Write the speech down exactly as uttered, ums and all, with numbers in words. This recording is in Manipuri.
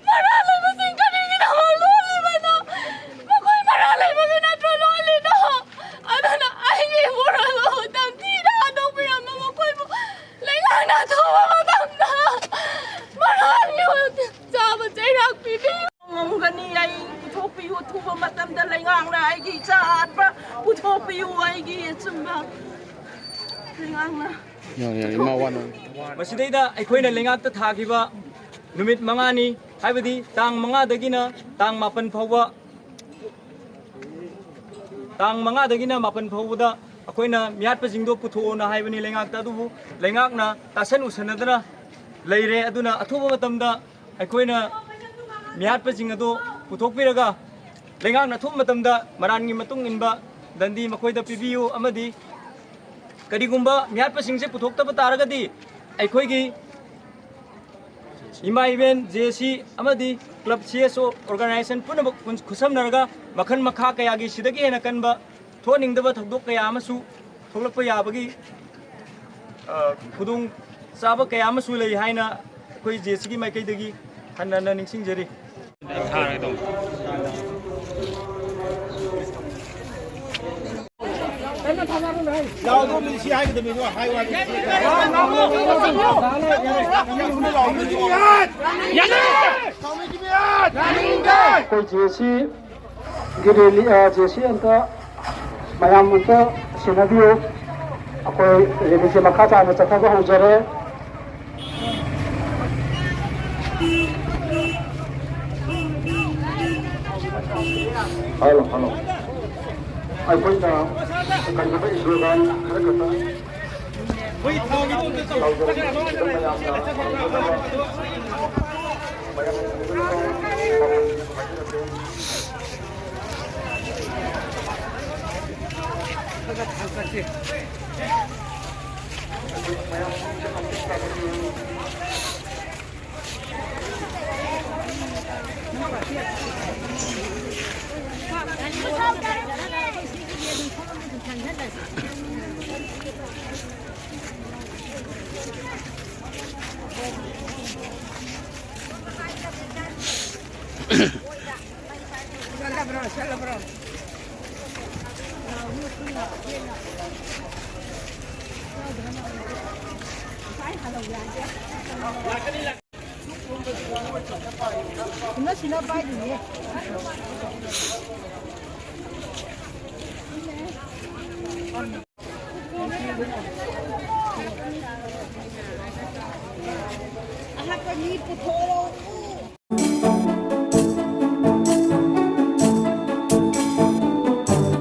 ꯃꯔꯥꯜ ꯂꯩꯕꯁꯤꯡ ꯀꯔꯤꯒꯤꯗꯃꯛ ꯂꯣꯜꯂꯤꯕꯅꯣ? ꯃꯈꯣꯏ ꯃꯔꯥꯜ ꯂꯩꯕꯒꯤ ꯅꯠꯇ꯭ꯔꯣ ꯂꯣꯜꯂꯤꯗꯣ? ꯑꯗꯨꯅ ꯑꯩꯒꯤ ꯏꯄꯨꯔꯣꯏꯕꯕꯨ ꯇꯝꯊꯤꯅ ꯍꯥꯠꯇꯣꯛꯄꯤꯔꯝꯕ ꯃꯈꯣꯏꯕꯨ ꯂꯩꯉꯥꯛꯅ ꯑꯊꯨꯕ ꯃꯇꯝꯗ ꯃꯔꯥꯜꯒꯤ ꯆꯥꯕ ꯆꯩꯔꯥꯛ ꯄꯤꯕꯤꯌꯨ꯫ ꯉꯝꯒꯅꯤ, ꯑꯩ ꯄꯨꯊꯣꯛꯄꯤꯌꯨ, ꯑꯊꯨꯕ ꯃꯇꯝꯗ ꯂꯩꯉꯥꯛꯅ ꯑꯩꯒꯤ ꯏꯆꯥ ꯍꯥꯠꯄ ꯄꯨꯊꯣꯛꯄꯤꯌꯨ, ꯑꯩꯒꯤ ꯑꯆꯨꯝꯕ ꯂꯩꯉꯥꯛꯅ꯫ ꯌꯥꯔꯦ, ꯌꯥꯔꯦ, ꯏꯃꯥ ꯋꯥꯅ꯫ ꯃꯁꯤꯗꯩꯗ ꯑꯩꯈꯣꯏꯅ ꯂꯩꯉꯥꯛꯇ ꯊꯥꯈꯤꯕ ꯅꯨꯃꯤꯠ ꯃꯉꯥꯅꯤ, ꯍꯥꯏꯕꯗꯤ ꯇꯥꯡ ꯃꯉꯥꯗꯒꯤꯅ ꯇꯥꯡ ꯃꯥꯄꯟ ꯐꯥꯎꯕ, ꯇꯥꯡ ꯃꯉꯥꯗꯒꯤꯅ ꯃꯥꯄꯟ ꯐꯥꯎꯕꯗ ꯑꯩꯈꯣꯏꯅ ꯃꯤꯍꯥꯠꯄꯁꯤꯡꯗꯣ ꯄꯨꯊꯣꯛꯑꯣꯅ ꯍꯥꯏꯕꯅꯤ ꯂꯩꯉꯥꯛꯇ, ꯑꯗꯨꯕꯨ ꯂꯩꯉꯥꯛꯅ ꯇꯥꯁꯟ ꯎꯁꯟꯅꯗꯅ ꯂꯩꯔꯦ꯫ ꯑꯗꯨꯅ ꯑꯊꯨꯕ ꯃꯇꯝꯗ ꯑꯩꯈꯣꯏꯅ ꯃꯤꯍꯥꯠꯄꯁꯤꯡ ꯑꯗꯣ ꯄꯨꯊꯣꯛꯄꯤꯔꯒ ꯂꯩꯉꯥꯛꯅ ꯑꯊꯨꯕ ꯃꯇꯝꯗ ꯃꯔꯥꯟꯒꯤ ꯃꯇꯨꯡ ꯏꯟꯕ ꯗꯟꯗꯤ ꯃꯈꯣꯏꯗ ꯄꯤꯕꯤꯌꯨ, ꯑꯃꯗꯤ ꯀꯔꯤꯒꯨꯝꯕ ꯃꯤꯍꯥꯠꯄꯁꯤꯡꯁꯦ ꯄꯨꯊꯣꯛꯇꯕ ꯇꯥꯔꯒꯗꯤ ꯑꯩꯈꯣꯏꯒꯤ ꯏꯃꯥ ꯏꯕꯦꯟ ꯖꯦ ꯁꯤ ꯑꯃꯗꯤ ꯀ꯭ꯂꯕ ꯁꯤ ꯑꯦꯁ ꯑꯣ ꯑꯣꯔꯒꯅꯥꯏꯖꯦꯁꯟ ꯄꯨꯝꯅꯃꯛ ꯈꯨꯟ-, ꯈꯨꯠꯁꯝꯅꯔꯒ ꯃꯈꯜ ꯃꯈꯥ ꯀꯌꯥꯒꯤ ꯁꯤꯗꯒꯤ ꯍꯦꯟꯅ ꯀꯟꯕ ꯊꯣꯛꯍꯟꯅꯤꯡꯗꯕ ꯊꯧꯗꯣꯛ ꯀꯌꯥ ꯑꯃꯁꯨ ꯊꯣꯛꯂꯛꯄ ꯌꯥꯕꯒꯤ, ꯑ, ꯈꯨꯗꯣꯡ ꯆꯥꯕ ꯀꯌꯥ ꯑꯃꯁꯨ ꯂꯩ ꯍꯥꯏꯅ ꯑꯩꯈꯣꯏ ꯖꯦ ꯁꯤꯒꯤ ꯃꯥꯏꯀꯩꯗꯒꯤ ꯍꯟꯅ ꯍꯟꯅ ꯅꯤꯡꯁꯤꯡꯖꯔꯤ꯫ ꯑꯩꯈꯣꯏ ꯖꯦ ꯁꯤ ꯒꯤ ꯔꯦꯂꯤ, ꯑ, ꯖꯦ ꯁꯤ ꯑꯝꯇ, ꯃꯌꯥꯝ ꯑꯝꯇ ꯁꯦꯟꯅꯕꯤꯌꯨ꯫ ꯑꯩꯈꯣꯏ ꯔꯦꯂꯤꯁꯦ ꯃꯈꯥ ꯇꯥꯅ ꯆꯠꯊꯕ ꯍꯧꯖꯔꯦ꯫ Hello, hello. ꯑꯩꯈꯣꯏꯅ ꯀꯔꯤꯒꯨꯝꯕ ꯁ꯭ꯂꯣꯒꯥꯟ ꯈꯔ ꯈꯛꯇ ꯁꯤꯅ ꯁꯤꯅ ꯄꯥꯏꯗꯨꯅꯦ꯫ ꯑꯍꯥꯞꯄ ꯃꯤ ꯄꯨꯊꯣꯛꯑꯣ꯫